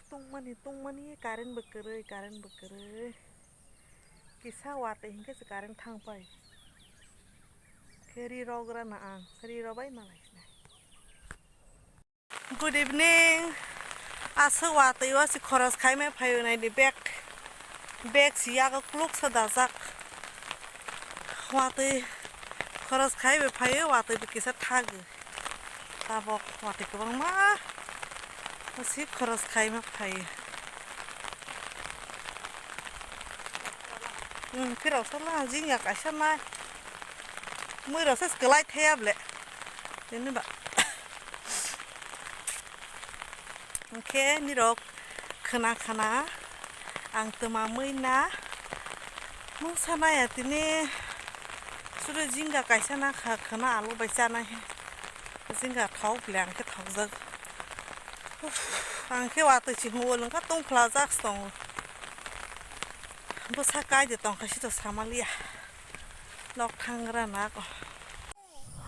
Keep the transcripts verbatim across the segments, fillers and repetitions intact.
Tungmani, tungmani, current bo kwrwi, current bo kwrwi. Kisa watwi hinkhe se current thang pai. Khe ri rok rana ang, ri robai malai sinai. Good evening. Aswk watwi o se khoros khaima phaio naidi bag. Bag se yago kuluk sa dajak. Watwi khoros khai bai phaio, watwi bo kisa thago. Tabok watwi kwbangma si khoros khaima phaio. Hmm, phirok sala jingya kaisa nai. Mui rok se kwlai thaya ble. Tini ba. Hwnkhe nirok khna khna ang twma mui na mungsa naya tini suri jingga kaisa na kha khna alu bai chanai he jingga thok ble ang khe thokjak. Uff, ang khe watwi chihung o lwngkha tongphlajak se tongo. Bwsa kai de tongkha sito samaliya nok thangra na ko.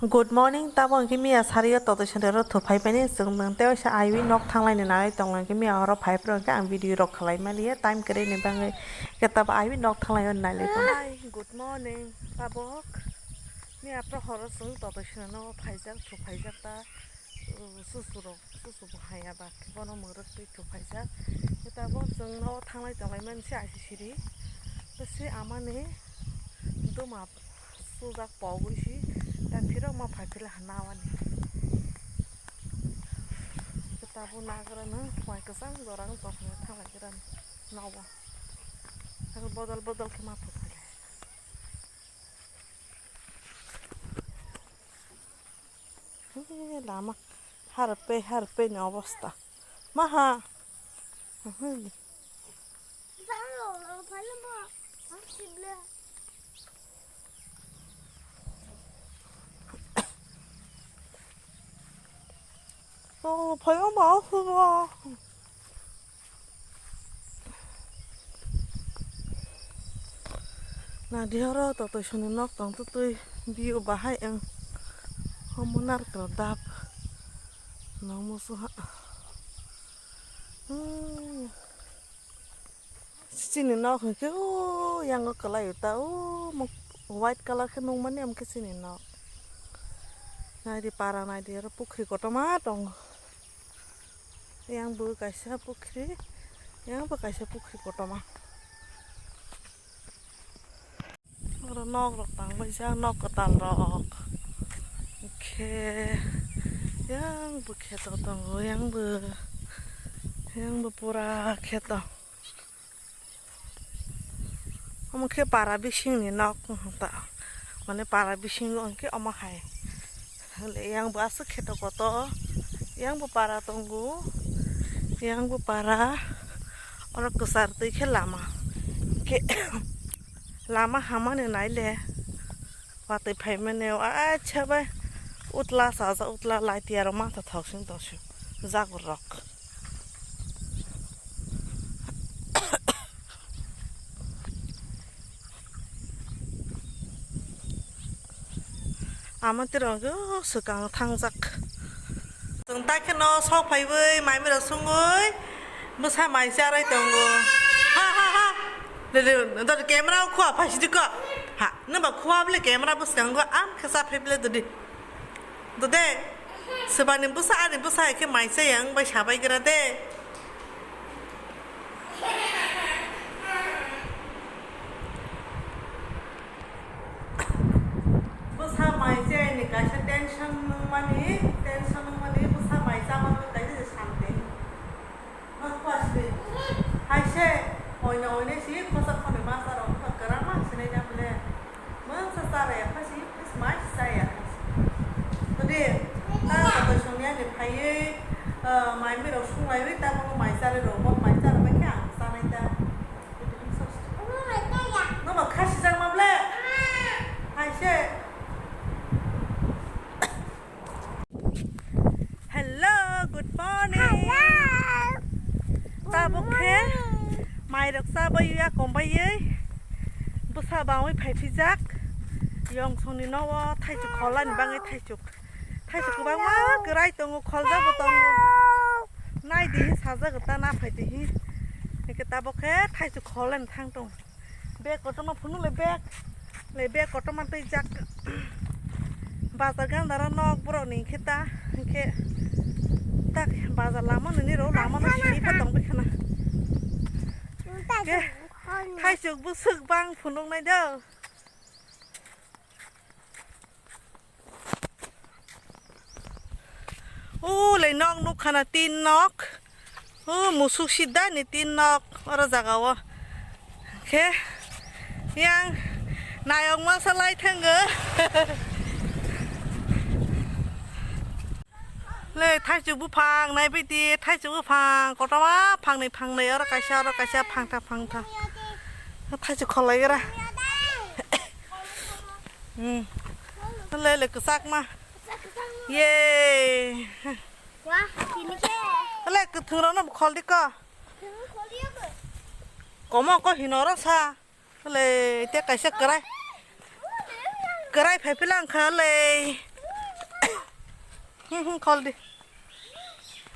Good morning, tabo hwnkhe miya sario totoi sendero thuphai paini chwng nwng tei waisa aiwi nok thanglaini nai tongla hwnkhe miya oro phai phuru hwnkhe ang video rok khlai maliya time kwrwini bagwi hwnkhe tabo aiwi nok thanglaio nailai tongo. Hi, good morning, tabok miya prohoro chwng totoi sendero phaijak thuphaijak ta, uh, susurok. Susu bo haya ba khe bono mwrwk twi thuphaijak. Khe tabok chwng nogo thanglai tonglaimani se aisi siri. Tei se amani duma sujak pogwi si ta phirok ma phai phila nawani. Khe tabuk nagrano mai kwchang jora wng tongkha thanglaigrani nogo. Abo bodol bodol khe ma thuphailai. Eh, lama harpe harpe ni obosta. Maha. Oh, phaiyong ba, oh, oh. Nadi oro totoi soni nok tong totoi view bahai ang homo narikal dap nang musu ha. Hmm. Chini nok hwnkhe o yango kwlai o ta o white colour khe nukmani amkhe chini nok. Naidi para naidi oro pukhri kotorma tongo. Yang bo kaisa pukhri, yang bo kaisa pukhri kotorma. Oro nok rok tangbaijak, nok kwtal rok. Khe yang bo kheto tongo, yang bo, yang bo pura kheto. Omo khe para bisingni nok wngkha ta, mane para bisingo hwnkhe omo hai. Yang bo aswk kheto kotor, yang bo para tongo, yang bo para, oro kwchar twi khe lama. Khe lama hamani naile watwi phaimani, acha bai utla sajak, utla lai tiya rok mantha thoksing toksing jagur rok. Ama tirok swkang thangjak. Chwng ta kheno sok phaiwi maimiro sungwi bwsa mai charai tongo. Ha, ha, ha. Dede, dede, camera o khua phaisidi ko. Ha, nwba khua bole camera bwskango am khe cha phai bole dede. Dede, swbani bwsa ani bwsa hai khe mai chaya wng bai sabai gra de. Bwsa mai chayani kaisa tension nungmani, tension nungmani bwsa mai chamani kaisa je santi. Ma khwasdi. Haise oina oinai si khosa khoni masa rok wngkha kwrang ma sinai na bole. Mungsa chara ya phasi, phas mai si chaya. Todi, ta kotoi songya ni phaiwi, ah, mai mi rok sunglaiwi, ta bono mai chari rok, bo mai chara bai khe ang chanai ta. Nobo khasi jang ma ble? Haise. Hello, good morning. Hello. Tabuk khe mai rok chabai ya kombai ye. Bwsa bangwi phai phijak. Yong songni nogo thaichuk kholani bangwi thaichuk. Thaichuk kwbangma kwrai tongo, kholjak bo tongo. Nai Tini sajak ta na phai tini. Hingke tabok khe thaichuk kholen thang tong. Bag kotorma phunuk le bag. Le bag kotorma twi jak. Bazar gandara nok borok ni khe ta. Hingke tak bazar lama nini ro lama no sini pha tong bikha na. Ke thaichuk bwswk bang phunuk nai do. O le nok nukha na tin nok. O musuk sida ni tin nok oro jaga o. Khe yang nayok masa lai thango. Le thaichuk buphang naibaidi, thaichuk buphang kotorma phangnwi phangnwi oro kaisa oro kaisa phangtha phangtha. Thaichuk kholaigra. Hmm. Le le kwchakma. Ye. Wah, tini khe. Le kwthwng rokno khol di ko. Kwthwng khol di ko. Komo ko hino ro sa. Le te kaisa kwrai. Kwrai phai phila wngkha le. Hmm, hmm, khol di.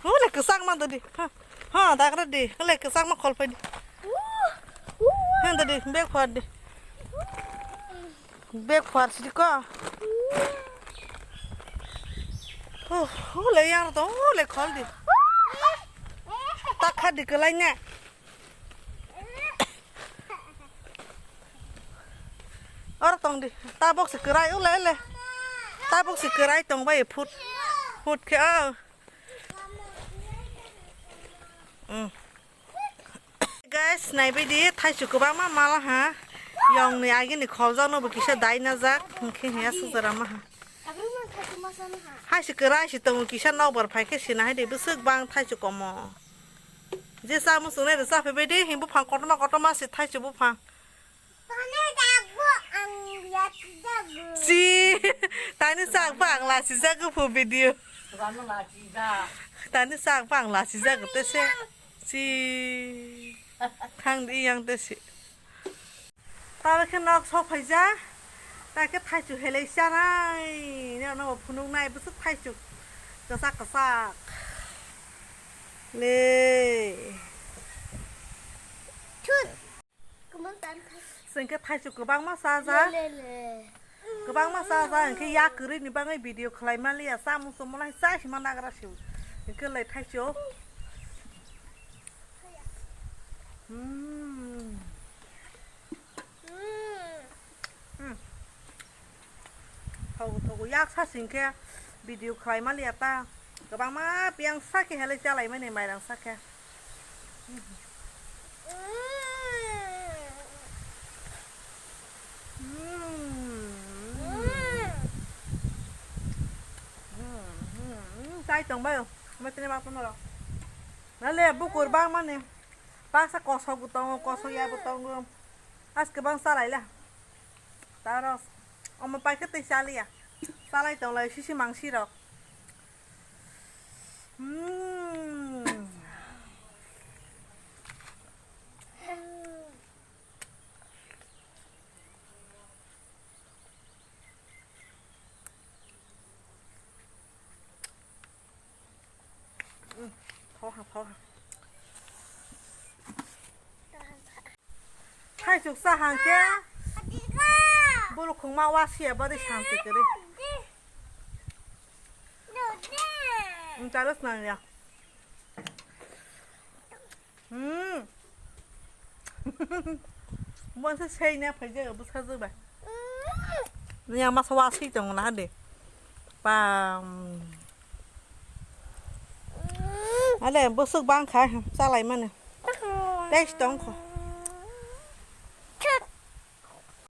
Hule kwchakma dodi. Ha, ha, dagra di. Hule kwchakma khol phai di. Ha, dodi, bag phuar di. Bag phuar sidi ko. Hu, hule yang to, hule khol di. Tak kha di kwlai ne. Oro tong di. Tabok se kwrai, ule, ule. Tabok se kwrai tong bai, phut. Phut khe, oh. Mm. Guys, naibaidi, thaichuk kwbangma mala ha. Yongni agini kholjak no bo kisa dai najak, hwnkhe hiya sujarama ha. Hai se kwrai se tongo, kisa nokbar phai khe sina hai de, bwswk bang thaichuk komo. Je cha muchungnai rw cha phaibai de, himbo phang kotorma kotorma se thaichuk buphang. Tani jago ang ya jago. Si, tani sak bang la si jago pho video. Tani sak bang la si jago te se. Si, thang di yang te si. Tara khe nok sok phaija, ta khe thaichuk helai chanai, ne no phunuk nai bwswk thaichuk kwchak kwchak. Le. Thut. Kwmwng tan thai. Chwng khe thaichuk kwbangma chajak. Le, le, le. Kwbangma chajak, hwnkhe yak kwrwini bagwi video khlai manliya, chamung chumung lai chai sima nagra se. Hwnkhe le thaichuk. Hmm. Hmm. Thogo thogo yak sa sing khe video khlai manliya ta. Kwbangma piyang sa khe helai chalai mani mairang sa khe. Hmm. Hmm, hmm, hmm, chai tong bai. Matene mak tong ro. Nale bukur bang mani. Baksa kosok bo tongo, kosok ya bo tongo. As kwbang chalai la. Taro omo pai khe tei chaliya. Chalai tonglai sisi mangsi rok. Hmm. Thok ha, thok ha. Thaichuk sa hang khe. Bulu khungma wa siya bari santi kiri. Ntaras nang ya. Hmm. Bonsa sei na phaijak bwsajwk bai. Yang masa wa sei tong na de. Pam. Ale bwswk bang kha chalai mani. Taste tong kho.